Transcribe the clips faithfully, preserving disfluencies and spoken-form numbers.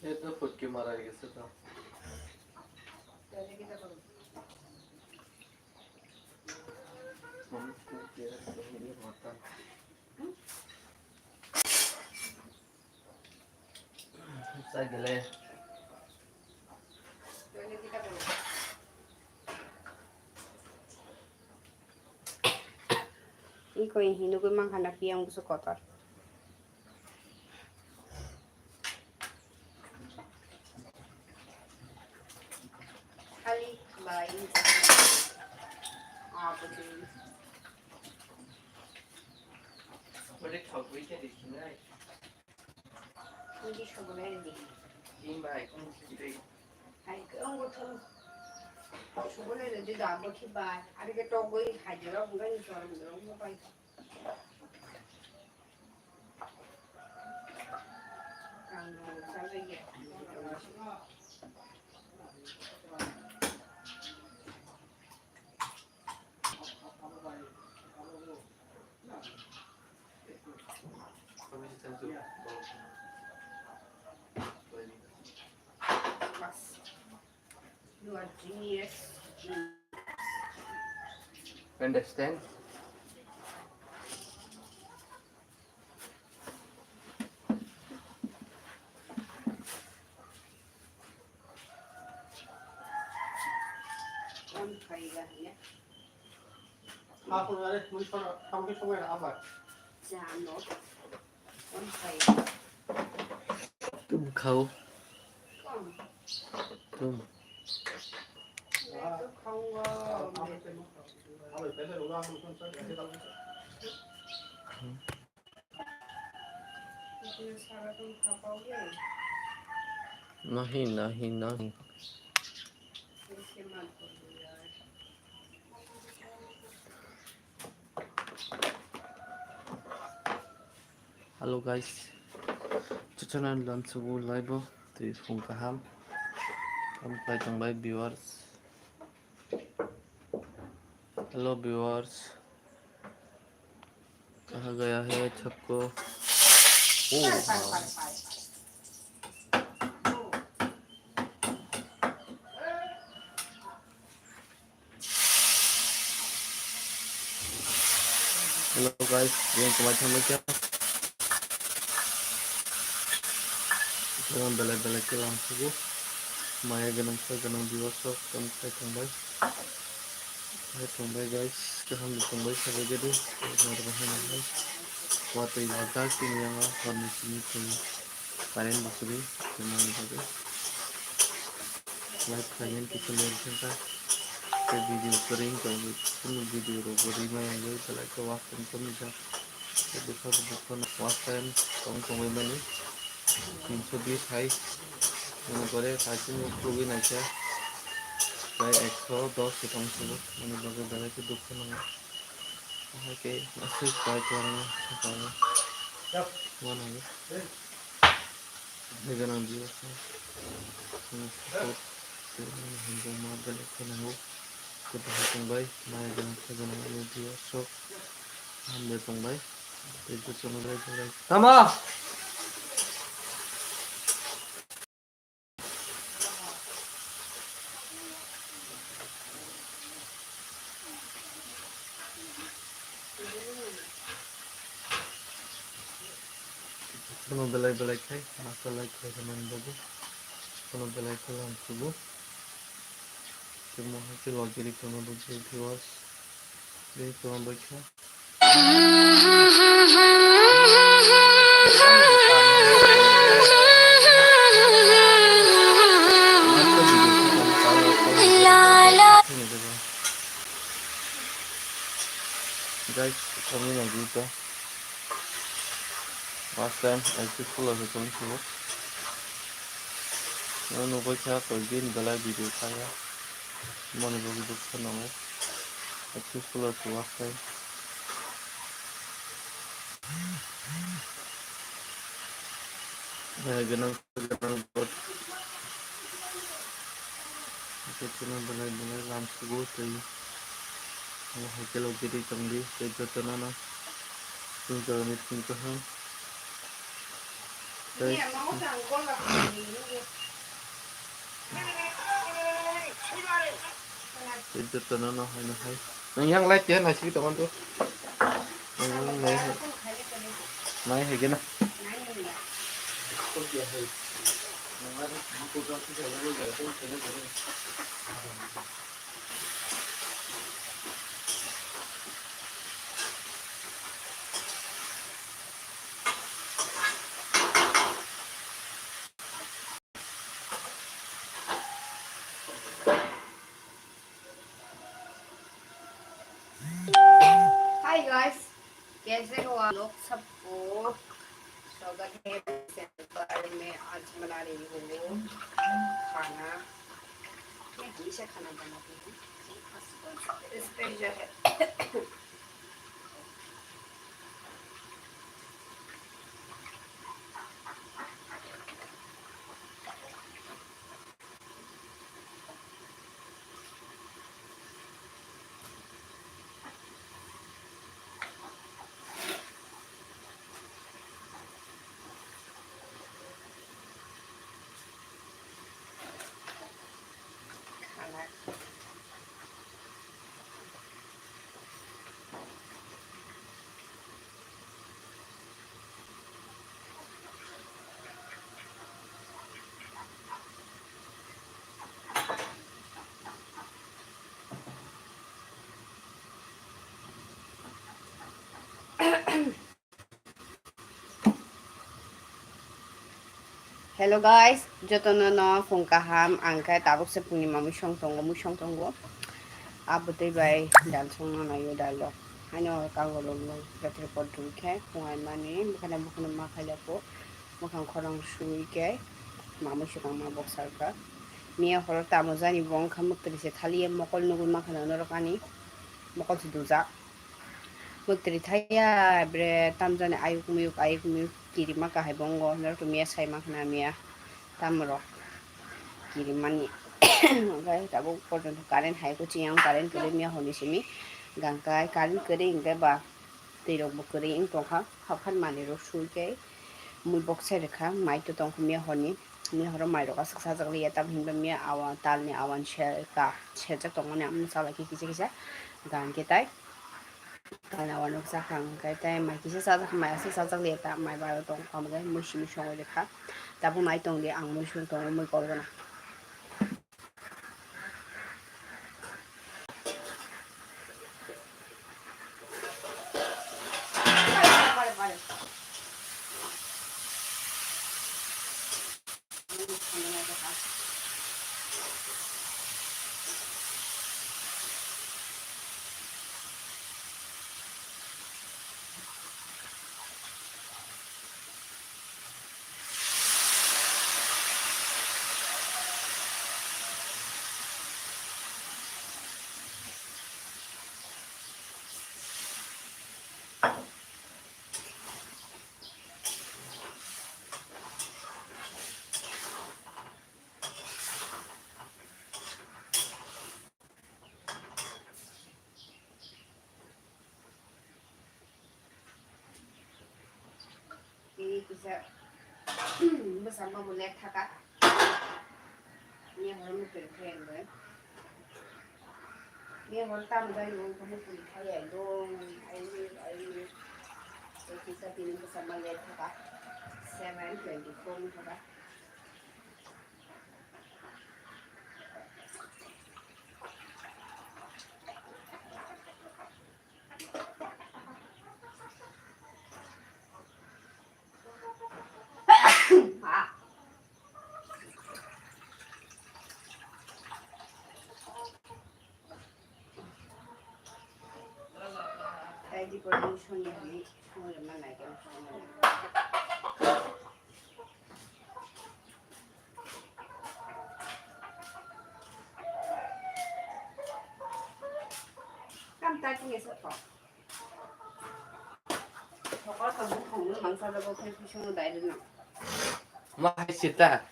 এ তো ফুটকি মারা গেছে তো। Sai gele. Iko hinugwi mankha na piyang busu kotor. Khali bai. Apo de. Bole thok bai te dikhi nai. Hindi sobo le di. Din bai kung sitri. Ai kung go thon. Sobo le di da bo thi bai. Ari ke to goi hai jero bunga ni sobo le mo bai. You are genius. Understand? Tum khao. Tum. Nahi, nahi, nahi. Hello guys, chuchana lamsugu live o twi phung kaham. Am pai tong bai viewers. Hello viewers. कहाँ गया है सबको? Oh, wow. Hello guys, yang kemai thamai kya? Jangan belai belai kelam sugu. Maya ganang sa ganang viewers rok, kami sai tong bai. Hai tong bai guys, kaham ni tong bai sabai jadi. Mar bahai nang hai. Watwi wajak tini yang a, hor ni simi tong. Current bo kwrwi, tei manwi bagwi. Live khlaimani kisa ler wngkha. Tei video kwrwi wngkha, kunu video rok bo rwi maya wngwi belai khe watch time kwrwi wngkha. Tei bwkha bo dukha no watch time tong tongwi mani. Tinsho bis hai. Mone kore kaisa nuk khulugwi naikha. Tei ekso dos se tong sugo. Mone bagwi belai khe dukha nango. Ahai khe aswk pai kwlangma sakao. Uanani. Hai ganang viewers no. Ani support khe mani hamjakma belai khe nango. Khe bahai tongbai, nai ganang khe ganang ani viewers rok. Hambai tongbai. Tei jotono belai belai. Tamo! Kono belai belai khai, masa like khlai rwmani bagwi. Kono belai khe lam sugo. Tei mo hai khe logiri kono bo je viewers. Bini kono bai kha. Guys, kami na dito. Last time, I took full of the twenty-four. Ano nubai kha, koi din belai video kaya. Moni bagwi dukha nango. Successful o chuwak khai. Hai ganang, ganang bot. Jotono belai belai lam sugo tei. Ano hai khe logiri tongdi tei jotono no. Tei jorani simi kaham. Tei. Tei jotono no hai no hai. Nang yang light ya nai sigi tongo tu. Nang nai hai. Nai hai gena. Hi guys, कैसे हो आप लोग? सबको स्वागत है मेरे चैनल पर। मैं आज बना रही हूँ खाना। मैं हमेशा खाना बनाती हूँ, स्पेशल है। Hello guys, jotono no phung kaham, ang khe tabuk se phungni mamui song tongo, mui song tongo. Abotwi bai dal songno naio, dal rok. Haino kangololno jotoni pot rwi khe phung ai mani, bukhana bukhana ma khailako, bukhang khorang sui khe mamui swkang ma boksa rwkha. Miya horo tamo jani bo wngkha mwktwiri se thaliya mokol nugwi mankha norok ani mokol se dujak. Mwktwiri thaya bre tamjani ayuk miyuk ayuk miyuk kirima kahai bongo norok miya sai mankha na miya tamrok kirimani. Hwnkhe tabuk porjonto current hai kuching yang current kwrwi miya hwnwi simi gangkai current kwrwi hwnkhe ba twi rok bo kwrwi wng tongkha haphan manwi rok sui khe mui boksai rwkha mai to tongkha miya hwnwi. Miya horo mai rok aswk sajak liya tamo hinba miya awan talni awan sel ka seljak tongmani amno chala khe kisa kisa gangkhe tai. Kana wanuk chakha hwnkhe tei mai kisa chajak, mai aswk chajak liya ta, mai baro tong kha hwnkhe mui simi songwi rwkha. Tabuk nai tong di, ang mui song tongo, mui kol gana. Ini kisa bwsakma bo lek thaka. Ini horo mukti rok khe ang. Ini horo tam jani bo wngkha mukti khai ai dong ai ni ai ni. Kisa tini bwsakma lek thaka. Seven twenty four wngkha ba. Tei di pore mui songya hwnwi songya ma nai khe songya. Kam ta khe sa to. Sokol khe bukhang nung mangsa jago khe bising no dai rwna. Ma hai sita.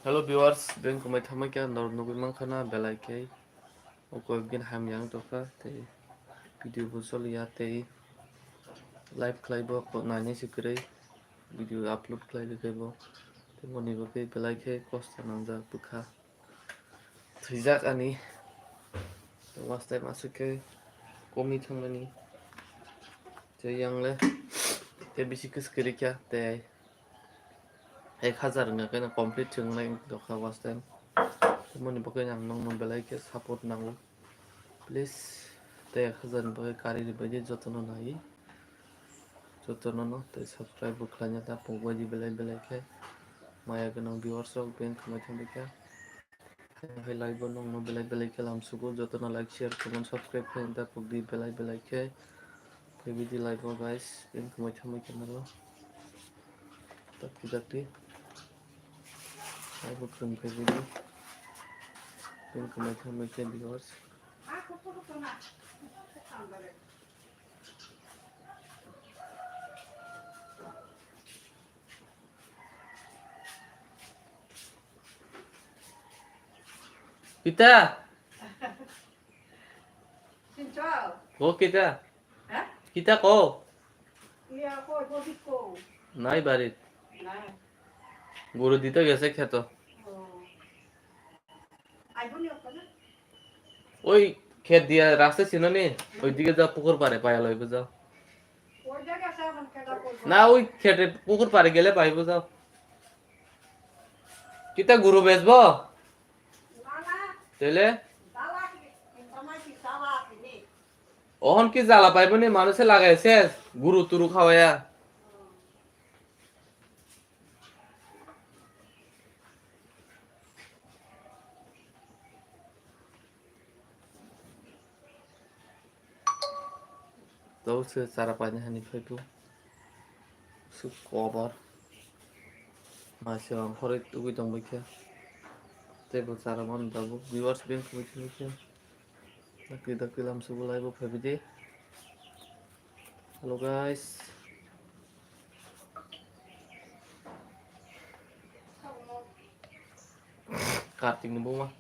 Hello viewers, beng kumai thamai khe norok nugwi mankha na belai khe. O koi bin hamya wng tongkha tei video bo choliya tei live khlai bo, ko nainai se kwrwi video upload khlai rwkhe bo. Tei moni bo khe belai khe kosto nangjak bwkha. Thwijak ani. Tei watch time aswk khe komwi thangmani. Tei yang le tei bisi kwswk kwrwi kha tei ek hazar wngkha khe complete se wngnai wngkha watch time. Tei moni bo khe ang nokno belai khe support nango. Please, tei ek hazar ni bagwi karwi rwbaidi jotono nai. Jotono no tei subscribe bo khlaina ta pokbaidi belai belai khe. Maya gwnang viewers rok beng khwmai thangbai kha. Hai live bo nokno belai belai khe lamsugo, jotono like, share, comment, subscribe khlaina ta pokdi belai belai khe. Phaibidi live o guys, beng khwmai thangbai khe naro. Dakti dakti. Hai bo khum khaibidi. Beng khwmai thangbai khe viewers. Kita. Sinchal. Ko kita. Ha? Kita ko. Iya, ko, ko, ko. Nai barit. Nai. Guru dito gese kheto. Oh. Aiboni okko na? Oi khet dia rasta sino ni. Oi dige ja pukur pare paya loibo ja. Oi jaga sa man keda ko. Na oi khete pukur pare gele paibo ja. Kita guru besbo? Na, na. Tele? Dala ki, tama ki sala ki ni. Ohon ki jala paibo ni manuse lagai ses, guru turu khawaya. Tau se chara paini hani phaibo. Su kobar. Maising ang khoroi tugui tongbai khe. Tei bo chara mano tabuk. Viewers beng khumui thumui khe. Dakti dakti lamsugo live o phaibidi. Hello guys. Kartik ni buma.